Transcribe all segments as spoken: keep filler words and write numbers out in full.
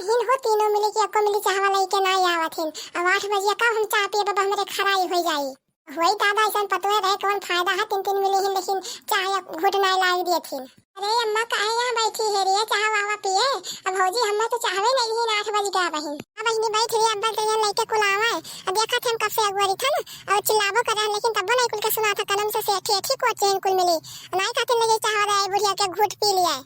हिन हो तीनों मिली कि अक्को मिली चाहवा लइके नाई आवत हिन। अब आठ बजिया कब हम चाह पिए, अब हमरे खराई होइ जाई। होई दादा, अइसन पतोहे रहे कौन फायदा है, तीन तीन मिली हिन लेकिन चाह एक घूट नाई लाई दिए थिन। अरे अम्मा, काहे यहाँ बैठी है रे, चाह वाह पिए? अब भौजी, हम्मा तो चाहवे नहीं हिन, आठ बज गया बहिन। अब बहिनी बैठ रे, अब्बल तो यहाँ लइके कुल आवे। अब देखा थे हम कब से अगुआरी थन, और चिल्लाबो करे, लेकिन तब्बो नहीं कुल के सुना था, कनम से, से ठेठी को चैन कुल मिली। नाई खातिर ले जाई चाह रे, बुढ़िया के घूट पी लिया।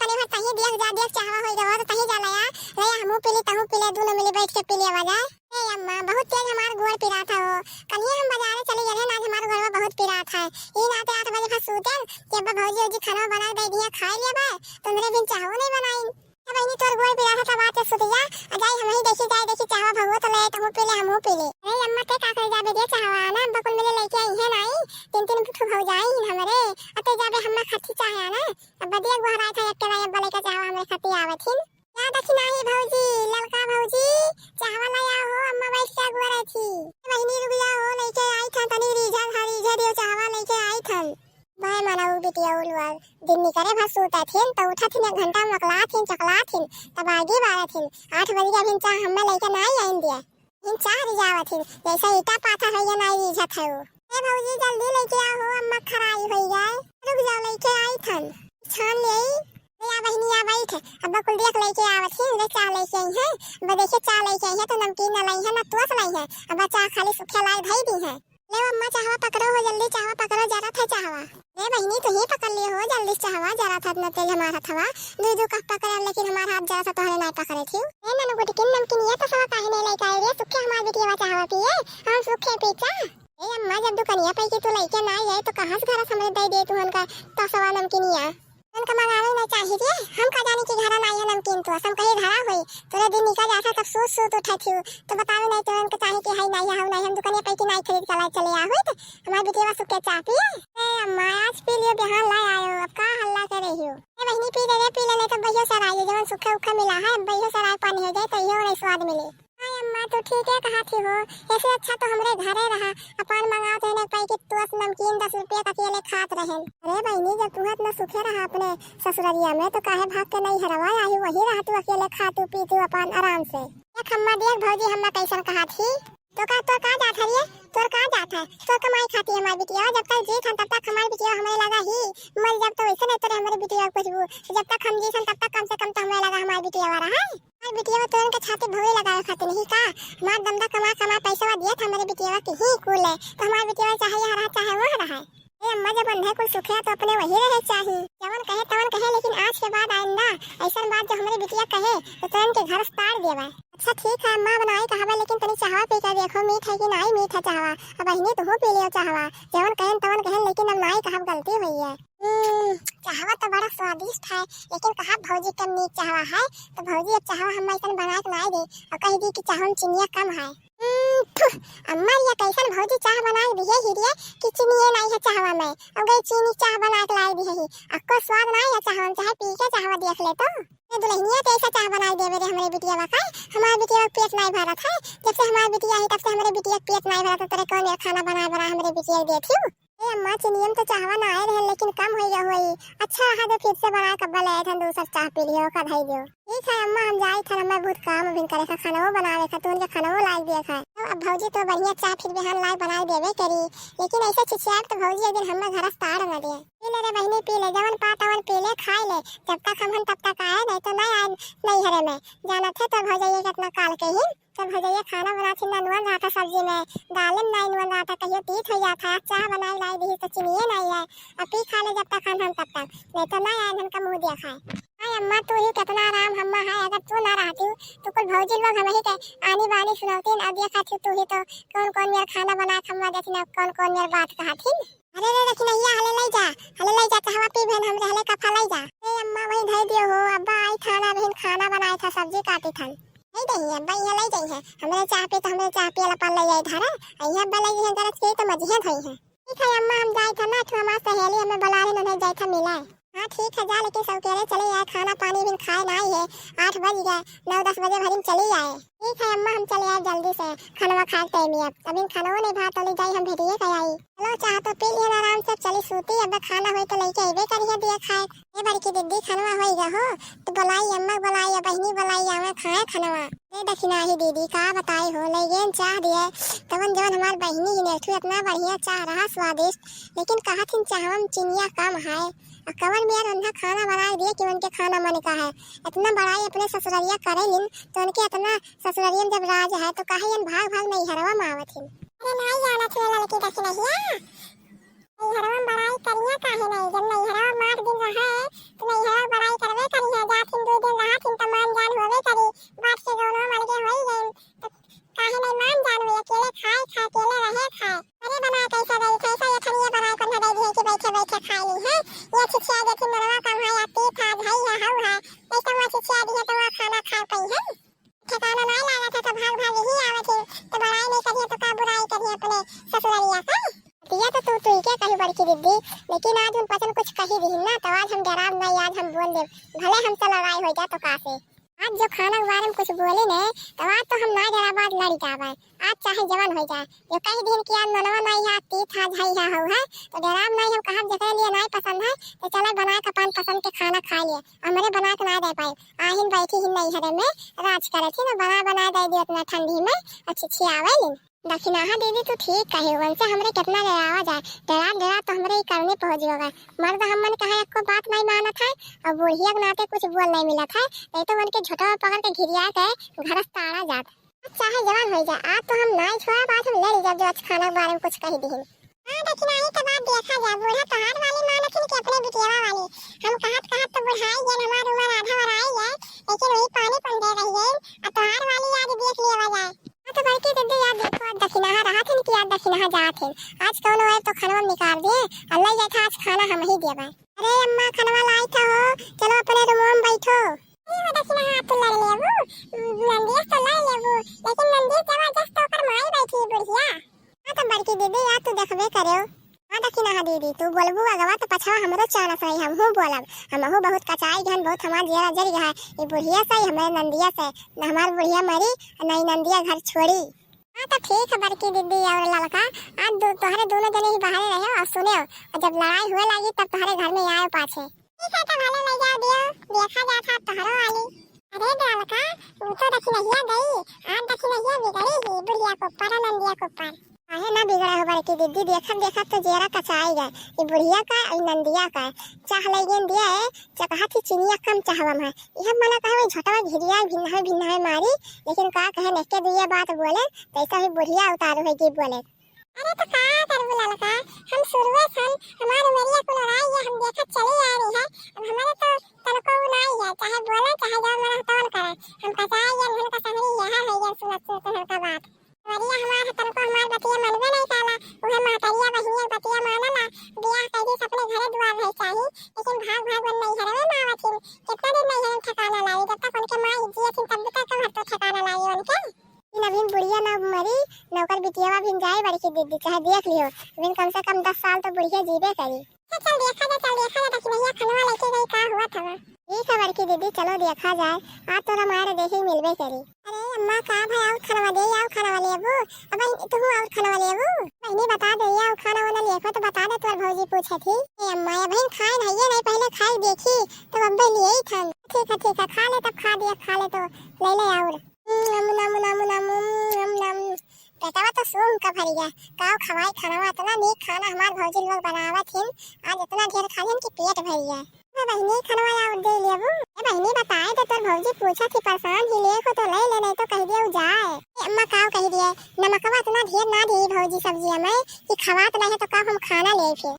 तनी भर तहीं देख जा, देख चाहवा होई गवा, तो तहीं जा लया। लया हमहू पी ली, तहू पी ले, दोनों मिली बैठ के पी लिया जाए। ए अम्मा, बहुत तेज हमार गोड़ पिरात है हो। कल ही हम बाजारे चली गए ना, आज हमार गोड़वा बहुत पिरात है। ई नाते आठ बजे भर सूते, कि अब्बा भौजी, भौजी खाना बना दे दिया, खाए लिया बा, तुमरे बिन चाहो नहीं बनाई। ए बहिनी, तोर गोड़ पिरात है, तब आते सुत जा। आ जाई हम ही देखी, जाए देखी चाहवा भगवत ले, तहू पी ले, हमहू पी ले। अरे अम्मा, ते का करे जाबे दे चाहवा ना, अब्बा कुल मिले लइके आई है नाई, तीन तीन ठो भौजाई हिन हमरे। अते जाबे हम्मा खाती चाहे ना, अब बदिया गोहराए था, एक के दाई अब्बा लइका चाहवा हमरे खाती आवत हिन। या दखिनाही भौजी, ललका भौजी, चाहवा ले आओ हो, अम्मा बैठ के अगुआ रही थी। बहिनी रुक जाओ हो, लइके आई थन, तनी रीझा था, रीझा दियो, चाहवा लइके आई थन। भाई मना उ बिटिया उलवा, दिन निकरे भर सूता थिन, तो उठा थिन, एक घंटा मकला थिन, चकला थिन, तब आगे बारा थिन। आठ बज गया, फिर चाह हम्मा लइके ना आई आइन दिया। इन चाह रिझावत हिन, जैसे ईटा पाथर है, ये नाई रिझत है वो। ए भौजी, जल्दी लइके आओ हो, अम्मा खराई होई जाए। रुक जाओ, लइके आई थन। छान ले आई। ले आ बहिनी, आ बैठ। अब्बा कुल देख लइके आवत हिन, ले चाह लइके आई है। अब्बा देखे चाह लइके आई है, तो नमकीन न लाई है, न टोस लाई है। अब्बा चाह खाली सुखे लाई धई दी है। ले अम्मा, चाहवा पकड़ो हो, जल्दी चाहवा पकड़ो, जरत है चाहवा। ए बहिनी, तू ही पकड़ लियो हो, जल्दी से चाहवा, जरा था इतना तेज हमार हथवा। दुई दू कप पकड़े, लेकिन हमार हाथ जरा सा तोहरे नाई पकड़े थी। ए ननु गुटकिन, नमकीन ये तो सवा काहे नहीं लेके आई रे? सुखे हमार बिटिया चाहवा पिए, हम सुखे पीचा। ए अम्मा, जब दुकनिया पे की तू लेके ना आई है, तो कहाँ से घर से हमरे दे दे तू उनका तो सवा नमकीनिया? उनका मंगावे ना चाहिए रे, हम का जानी कि घरा ना आई है नमकीन तो, हम कहीं घरा होई, तोरे दिन निकल जाता तब सूत सूत उठे थी, तो बतावे नहीं तो उनका चाहिए कि है नहीं है, हम नहीं, हम दुकनिया पे की नहीं खरीद के लाई चले आ हुई तो हमार बिटिया सुखे चाह पिए। ए अम्मा, आज पी लियो, बिहान ला आयो, अब का हल्ला करे हियो? ए बहिनी, पी ले रे, पी ले, नहीं तो बहियो सराय, ये जवन सूखा उखा मिला है, अब बहियो सराय पानी हो जाए, तो इहो नहीं स्वाद मिले। हाय अम्मा, तू ठीक है कहा थी हो, ऐसे अच्छा तो हमरे घरे रहा, अपन मंगाओ तो एक पैकेट टोस नमकीन दस रुपया का अकेले खात रहे। अरे बहिनी, जब तू इतना सुखे रहा अपने ससुररिया में, तो काहे भाग के नहीं हरवा आई, वही रहा तू अकेले खा तू पी तू अपन आराम से। देख अम्मा, देख भौजी, हम्मा कैसन कहा थी। तो का, तोर का जात है रे? तोर का जात है? तोर कमाई खाती हमार बिटिया, जब तक जीत हन तब तक हमार बिटिया हमरे लगा ही, मर जब तो वैसे नहीं तोरे हमरे बिटिया कुछ भी, जब तक हम जीत हन तब तक कम से कम तो हमरे लगा हमार बिटिया रहा है। हमार बिटिया तोरन के छाती भौरे लगावे खातिर नहीं का, हमार दमदा कमा कमा पैसा दिया था हमरे बिटिया के ही कुल है, तो हमार बिटिया चाहे यहाँ रहा चाहे वहाँ रहा। ए अम्मा, जब अंधे कुल सुखे तो अपने वही रहे चाही। जवन कहे तवन कहे, लेकिन आज के बाद आइंदा ऐसन बात जो हमरे बिटिया कहे तो तुरंत के घर से ताड़ देवे। अच्छा ठीक है अम्मा, अब नाई कहबे, लेकिन तनी चाहवा पी के देखो, मीठ है कि नाई मीठ है चाहवा। अब बहिनी तुहू पी लियो चाहवा, जवन कहन तवन कहन, लेकिन अब नाई कहब, गलती हुई है। हम्म, चाहवा तो बड़ा स्वादिष्ट है, लेकिन कहा भौजी कम मीठ चाहवा है, तो भौजी अब चाहवा हम ऐसन बना के नाई दे और कह दी कि चाहवा में चीनिया कम है। हम्म, थु, अम्मा, ये कैसन भौजी चाह बनाए दिए ही रे कि चीनिए नाई है चाहवा में। अब गई चीनी चाह बना के लाई दिए ही। अक्को स्वाद नाई है चाहवा में, चाहे पी के चाहवा देख ले तो। ये दुल्हनिया तो ऐसा चाह बनाए देवे रे हमरे बिटिया का। हमारे बिटिया का पेट नाई भरत है। जब से हमारे बिटिया आई, तब से हमरे बिटिया का पेट नाई भरत है। तेरे कौन ये खाना बनाए बना हमरे बिटिया के देती हूँ? ए अम्मा, चीनिया में तो चाहवा नाई रहे, लेकिन कम हो गया होई। अच्छा रहा जो फिर से बना के अब्बा ले आए थे, दूसर चाह पी लियो, का धई दियो। ठीक है अम्मा, हम जाई थन, हमें बहुत काम अभिन करे था, खाना वो बनावे था, तो उनके खाना वो लाग दिया था। तो अब भौजी तो बढ़िया चाह फिर बिहान लाग बनाए देवे करी, लेकिन ऐसे छिछियाट तो भौजी एक दिन हमें घर से ताड़ न दे। पी ले रे बहिनी, पी ले, जवन पा तवन पी ले, खाए ले, जब तक हम हन तब तक आए, नहीं तो नहीं आए नैहरे में। जाना थे तो भौजी ये कितना काल के ही, तो भौजी ये खाना बना थी, ना नून रहा था सब्जी में, दाल में नहीं नून रहा था, कहियो तीत हो जाता है, चाह बनाए लाई दी तो चीनिए नहीं है, अब पी खा ले जब तक हम हन तब तक, नहीं तो नहीं आए हन का मुँह दिया खाए। हाय अम्मा, तू ही कितना आराम हम्मा है, अगर तू ना रहती तो कुल भौजी लोग हम ही के आनी बानी सुनाती ना, देखा थी तू ही तो कौन कौन मेरा खाना बना खम्मा देती ना, कौन कौन मेरा बात कहा थी। अरे रे, रखी नहीं, हले ले जा, हले ले जा, चाहवा पी बहन, हमरे हले कफा ले जा। ए अम्मा, वही धई दियो हो, अब्बा आई थाना बहन, खाना बनाए था, सब्जी काटी थन। नहीं दही अब्बा, यहाँ ले जाई है, हमरे चाह पे तो हमरे चाह पिए ला पाल ले जाए धारा, यहाँ अब्बा ले जाए गरज के तो मजिया धई है। ठीक है अम्मा, हम जाए था ना, तू हमार सहेली हमें बुला रहे, नहीं जाए था मिला। हाँ ठीक है, जा, लेकिन सवेरे चले आए, खाना पानी भी खाए नाई है, आठ बज गए, नौ दस बजे भरी में चली आए। ठीक है अम्मा, हम चले आए जल्दी से, खानवा खाए के टाइम है, अब अभी खानवो नहीं भात ले जाई, हम भेटिए के आई। चलो, चाह तो पी लिहन आराम से, चली सूती, अब खाना होई तो लेके अइबे करिहे दिए खाए। ए बड़की दीदी, खानवा होई गए हो, तो बुलाई अम्मा, बुलाई या बहिनी, बुलाई आवे खाए खानवा। ए दखिनाही दीदी, का बताई हो, ले गेन चाह दिए, तवन जवन हमार बहिनी ही नेठू इतना बढ़िया चाह रहा, स्वादिष्ट, लेकिन कहत हिन चाहवा में चिनिया कम है। आ कवन मेर उन्हा खाना बनाए दिए कि उनके खाना मन का है। इतना बड़ाई अपने ससुररिया करे लिन, तो उनके इतना ससुररिया में जब राज है, तो काहे यन भाग भाग नैहरवा में आवत हिन। अरे नाई जानत हुए लड़की दखिनहिया, नैहरवा में बड़ाई करिया काहे नहीं, जब नैहरवा में आठ दिन रहे, तो नैहरवा में बड़ाई करबे करिया, जात हिन दो दिन रहत हिन, तो मान जान होबे करी, बाट के गौनवा मलगे होई गइन, तो काहे नहीं मान जान हुए, अकेले खाए खाए, अकेले रहे खाए। अरे बनाए कैसे गई, कैसे ये खनिया बनाए को ना दे दिए कि बैठे बैठे खा ली है। ये छिछिया जे थी नरवा का भाई आती था, भाई है, हऊ है। कैसे वो छिछिया दी है तो वो खाना खा पाई है। ठिकाना नहीं लागत है तो भाग भाग यही आवत है। तो बड़ाई नहीं करिए तो का बुराई करिए अपने ससुररिया का। दिया तो तू, तू ही क्या कही बड़की दीदी, लेकिन आज हम पचन कुछ कही दी ना, तो आज हम डराब नहीं, आज हम बोल दे, भले हमसे लड़ाई हो जाए तो का से। आज जो खाना के बारे में कुछ बोली ने, तो आज तो हम ना डराब, आज लड़ी जाबे। आज चाहे जवन हो जाए, जो कह दिन कि आज मनवा नहीं है, तीत है, झाई है, हऊ है, तो डराब नहीं, हम कहब जेकरे लिए नहीं पसंद है, तो चले बना के अपन पसंद के खाना खा लिए। हमरे बना के ना दे पाए, आहिन बैठी ही नैहरे में राज करे थी ना, बना बना दे दियो अपना ठंडी में, अच्छी अच्छी आवे ली। दखिनाहा दीदी, तू ठीक कहे, उनसे हमरे कितना डरावा जाए, डरा डरा तो हमरे ही करनी पहुँच गए। मर्द हमन कहे एको बात नहीं मानत है, और बुढ़िया के नाते कुछ बोल नहीं मिलत है, नहीं तो उनके झोटवा पकड़ के घिरिया के घर से ताड़ा जात। चाहे जवान हो जाए, आज तो हम नहीं छोड़ा, आज हम लड़ी जब जो आज खाना के बारे में कुछ कह दी। हाँ दखिनाही के बात देखा जाए, बूढ़ा तोहार वाली मानत हिन कि अपने बिटियावा वाली। हम कहत कहत तो बुढ़ाई गए, हमार उम्र आधा वराई गए, लेकिन वही पानी पन दे रही है, और तोहार वाली आज देख लिया जाए। हाँ, तो बड़की दीदी, याद देखो, आज दखिनाहा रहा थी कि आज दखिनाहा जात है। आज कौन है तो खानवा निकाल दिए, अल्लाह ये था, आज खाना हम ही देबे। अरे अम्मा, खानवा लाई था हो, चलो अपने रूम में बैठो। ये वो दखिनाहा आप तो लड़ लेबू, नंदिया तो लड़ लेबू, लेकिन नंदिया जबरदस्त तो ओकर माई बैठी बुढ़िया। हाँ, तो बड़की दीदी, याद तू देखबे करे। हाँ, दखिनाहा दीदी, तू बोलबू अगवा तो पछवा हमरो चानस रही, हमहू बोलब। हमहू बहुत कचाई गहन, बहुत हमार जियरा जरी गहा। ये बुढ़िया से, हमरे नंदिया से, न हमार बुढ़िया मरी, न ही नंदिया घर छोड़ी। हाँ, तो ठीक है बड़की दीदी और ललका, आज दो, तोहरे दोनों जने ही बाहरे रहे और सुने, और जब लड़ाई हुए लागी तब तोहरे घर में आए पाछे। ठीक है, तो भले ले जाओ दियो, देखा जात है तोहरो वाली। अरे ललका, वो तो दखिनहिया गई, आज दखिनहिया बिगड़ी ही बुढ़िया के ऊपर और नंदिया के ऊपर। काहे ना बिगड़ा हो बड़की दीदी, देखत देखत तो जेरा कचाई गए, ये बुढ़िया का, ये नंदिया का। चाह ले गेन दिया है, चकहा थी चिनिया कम चाहवम है। यह मना कहे वही झोटवा घिरिया भिन्ना है, भिन्ना है मारी, लेकिन का कहे नेके दुइया बात बोले, तैसा ही बुढ़िया उतारू है जी बोले। अरे तो का करबू ललका, हम शुरुए सन, हमार उमरिया कुल ओराई है, हम देखत चली आ रही है। अब हमारे तो तनको उ नाई है, चाहे बोले, चाहे जवन मन तवन करे। हम कचाई है, धन का संगरी यह है, ये सुनत सुनत हल्का बात। उमरिया हमार है, तनको हमार बतिया मनबे नहीं काला, उहे महतरिया बहिनिया बतिया मानला, बियाह कर दी अपने घरे दुआर रहे चाही, लेकिन भाग भाग वन नहीं हरवे मावत हिन, कितना दिन नहीं हरन ठिकाना लाई, जब तक उनके माँ जियत हिन तब तक हम हर तो ठिकाना लाई उनके। लेकिन अभिन बुढ़िया ना मरी, ना ओकर बिटियावा अभिन जाए बड़की दीदी, चाहे देख लियो, अभिन कम से कम दस साल तो बुढ़िया जीबे करी। अच्छा, चल देखा जा, चल देखा जा, दखिनहिया खनवा लेके गई, का हुआ था वहाँ? ठीक है बड़की दीदी, चलो देखा जाए, आज तोरा मार देखे मिलबे करी। अरे अम्मा, का भाई, आउर खनवा दे, आउर खनवा लेबू? अब बहिन, तू आउर खनवा लेबू? बहिनी बता दे, आउर खाना वाना लेखो तो बता दे, तोर भौजी पूछे थी। ए अम्मा, ये बहिन खाए नहीं, ये नहीं, पहले खाई देखी, तब अब्बे लिए ही था। ठीक है, ठीक है, खा ले, तब खा दिया, खा ले तो, ले ले आउर। नम, नम, नम, नम, नम, नम। पेटवा तो सूंघ के भर गया। काव खवाई खानवा, इतना नीक खाना हमार भौजी लोग बनावत हिन। आज इतना ढेर खा लिहन कि पेट भर गया। ए बहिनी, खानवा आउर दे लेबू? ए बहिनी, बताए तो तोर भौजी पूछा थी, परेशान ही लेखो तो ले ले, नहीं तो कह दिया उ जाए। ए अम्मा, काव कह दिए, नमकवा इतना ढेर ना दी भौजी सब्जिया में कि खवात नहीं है तो का हम खाना ले फिर।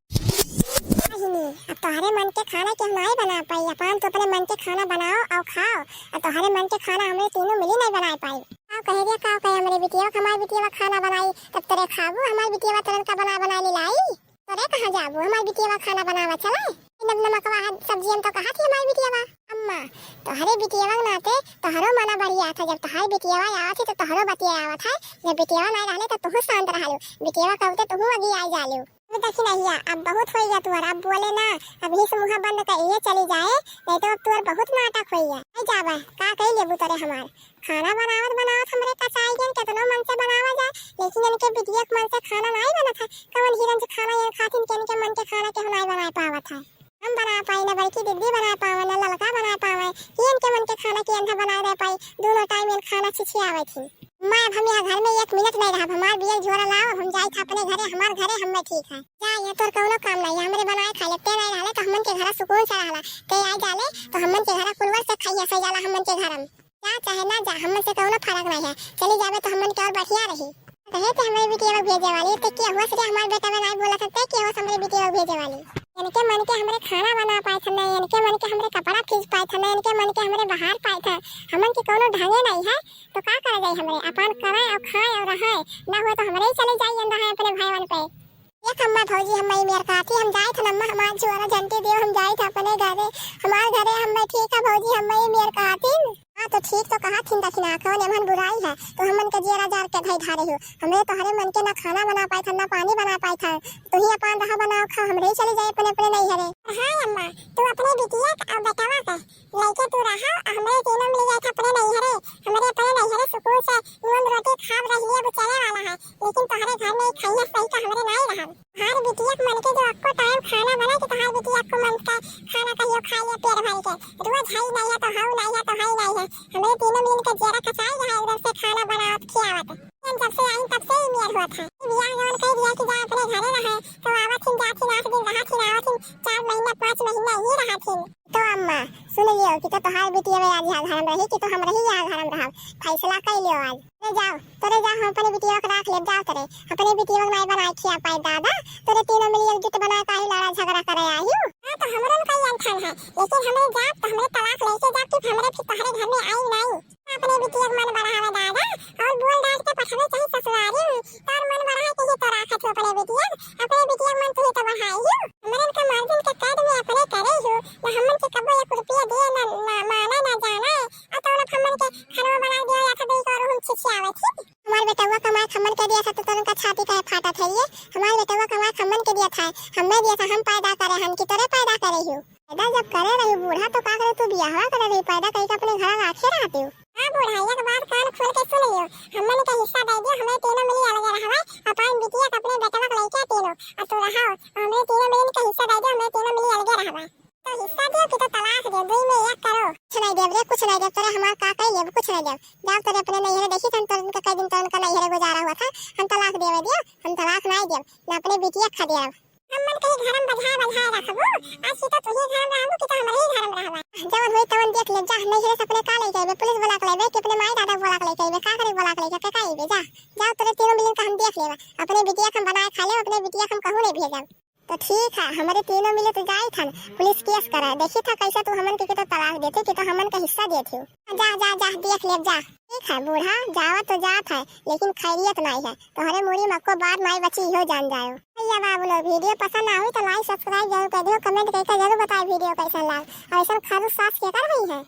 बहिनी, अब तोहरे मन के खाना के हम नहीं बना पाई, अपन तो अपने मन के खाना बनाओ और खाओ, और तोहरे मन के खाना हमरे तीनों मिली नहीं बना पाई। का कहे रे, का कहे हमरे बिटिया, हमार बिटिया खाना बनाई, तब तोरे खाबू, हमार बिटिया तुरंत का बना बना ले लाई। तोरे कहाँ जाबू, हमार बिटिया खाना बनावा चले। नमकवा है सब्जियन तो कहा थी हमारी बिटियावा। अम्मा, तोहरे बिटियावा के नाते तोहरो मना बढ़िया था। जब तोहरे बिटियावा आवत है तो तोहरो बतिया आवत है। जब बिटियावा नहीं रहले तो तुहू शांत रहलू, बिटियावा कहते तुहू अगी आई जालू। अब देखी नहिया, अब बहुत होइया तुअर, अब बोले ना, अभी से मुँह बंद कर ये चली जाए, नहीं तो अब तुअर बहुत नाटक होइया। आई जाबे, का कही लेबू तोरे हमार? खाना बनावत बनावत हमरे कसाई गन केतनो मन से बनावा जाए, लेकिन इनके बिटिया के मन से खाना नाई बनत है। कवन हिरन से खाना ये खातिन के इनके मन के खाना के नाई बनाए पावत है। हम बना पाई, ना बड़की दीदी बना पावे, ना ललका बना पावे, कि इनके मन के खाना के अंधा बना दे पाई। दोनों टाइम इन खाना छिछियावे थी। माँ, अब हम यहाँ घर में एक मिनट नहीं रहब, हमार बियर झोरा लाओ, हम जाई था अपने घरे, हमार घरे हमें ठीक है। जा, यहाँ तोर कौनो काम नहीं है, हमरे बनाए खा ले, ते नहीं रहले तो हमन के घर सुकून से रहला, ते आ जाले तो हमन के घर कुलवर से खाइया सही जाला हमन के घर में। जा चाहे ना जा, हमन से कौनो फर्क नहीं है, चली जावे तो हमन के और बढ़िया रही। कहे थे हमरे बिटिया भेजे वाली, ते के हुआ से हमार बेटा बनाए बोला था, ते के हुआ से हमरे बिटिया भेजे वाली। इनके मन के हमरे खाना बना पाए थे ना, इनके मन के हमरे कपड़ा खींच पाए थे ना, इनके मन के हमरे बाहर पाए थे, हमन के कौनो ढंगे नहीं है, तो का करा जाए हमरे? अपन करे और खाए और रहे, ना हुआ तो हमरे ही चले जाइए अंधा है अपने भाईवन पे। एक अम्मा भौजी हम मई मेर काती, हम जाए थे अम्मा, हमार जुआरा झंटी देव, हम जाए थे अपने घरे, हमार घरे हम ठीक है भौजी, हम मई मेर काती। हाँ तो ठीक तो कहा थिन दखिना, कौन एमन बुराई है, तो हमन के जियरा जार के धई धारे हो, हमरे तोहरे मन के ना खाना बना पाए था, ना पानी बना पाए था, तू ही अपन रहा बनाओ खा, हमरे ही चले जाए अपने अपने नहीं हरे। हाँ अम्मा, तू अपने बिटिया का और बेटवा का लेके तू रहा, हमरे तीनों मिल जाए थे अपने नैहरे, हमरे अपने नैहरे सुकून से नून रोटी खाब रह लिए, अब चले वाला है, लेकिन तोहरे घर में खाइया सही का हमरे नाई रहब। हर बिटिया के मन के जो अक्को टाइम खाना बना कि तोहार बिटिया अक्को मन का खाना कहियो खाइए पेट भर के, रोज हई नहीं है तो हाउ नहीं है तो हई नहीं है, हमरे तीनों मिल के जेरा कचाई रहा एकदम से खाना बनावत खियावत। हम जब से आई तब से ही मेर हुआ था, बियाह जौन कह दिया कि जा अपने घरे रहे, तो आवत हिन जात हिन आठ दिन रहत हिन आवत हिन, चार महीना पाँच महीना ही रहत हिन। तो अम्मा, सुन लियो कि तो तोहार बिटिया आज यहाँ घर में रही कि तो हम रही यहाँ घर में रहब। फैसला कर लियो आज। तोरे जाओ, तोरे जाओ, हम अपने बिटिया के राख लेब, जाओ तोरे। अपने बिटिया के नाई बनाए खिया पाए दादा, तोरे तीनों मिली एकजुट बना काहे लड़ा झगड़ा करे आई हो? हाँ, तो हमरो में कई अनथन है, लेकिन हमरे जाब तो हमरे तलाक लेके जाब कि हमरे फिर तोहरे घर में आई नहीं। अपने बिटिया के मन बढ़ावे दादा, और बोल डांट के पठावे चाहे ससुरारी में, तोर मन बढ़ाए के ही तो राखत हो अपने बिटिया, अपने बिटिया के मन तू ही तो बढ़ाई हो। हमरन का मर्दन के कैद में अपने करे हो, ना हमन के कबो एक रुपया दिए, ना, ना माने, ना जाने, और तो लोग हमन के खाना बना दिया या था दई करो हम छिछियावे थी। हमार बेटवा कमाए हमन के दिया था तो तोरन का छाती काहे फाटत है ये? हमार बेटवा कमाए हमन के दिया था, हमें दिया था, हम पैदा करे हन कि तोरे पैदा करे हो? पैदा जब करे रही बूढ़ा तो का करे तू बियाहवा करे रही, पैदा कई के अपने घर राखे रहते हो। हाँ बूढ़ा, एक बात कान खोल के सुन लियो, हमन के हिस्सा दे दियो, हमें तीनों मिली अलगे रहवा, अपन बिटिया के अपने बेटवा के लइके तीनों, और तू रहो, और हमें तीनों मिली के हिस्सा दे दियो, हमें तीनों मिली अलगे रहवा। तो हिस्सा दियो कि तो तलाक दे, दुई में एक करो। कुछ नहीं देब रे, कुछ नहीं देब, तोरे हमार का कई लेब, कुछ नहीं देब। जाओ तोरे अपने नैहरे देखी थन, तोरे इनका कई दिन तो उनका नैहरे गुजारा हुआ था, हम तलाक देवे दियो, हम तलाक नहीं देब, ना अपने बिटिया खा देब। हमन के ही घर में बझाए बझाए रखबू, आज की तो तू ही घर में रहबू कि तो हमरे ही घर में रहबा। जवन होई तवन देख ले, जा नैहरे से अपने का ले जाइबे, पुलिस बुला के लेबे कि अपने माई दादा बुला के ले जाइबे, का करे बुला के ले जाके का आइबे, जा। जाओ तोरे तीनों मिलन का हम देख लेबा, अपने बिटिया के हम बनाए खा लेब, अपने बिटिया के हम कहूँ नहीं भेजब। तो ठीक है, हमरे तीनों मिले तो जाई थन, पुलिस केस करा, देखी था कैसे तू हमन के, के तो तलाक देते कि तो हमन का हिस्सा देते हो। जा, जा, जा, देख लेब जा। ठीक है बूढ़ा, जावा तो जात है, लेकिन खैरियत नाई है। तोहरे मुड़ी में को बात नाई बची, इहो जान जायो। भैया बाबू लोग, video पसंद आवे तो like subscribe जरूर कर दियो, comment करके जरूर बताए video कैसन लाग। और ऐसन खड़ूस सास के कर रही है।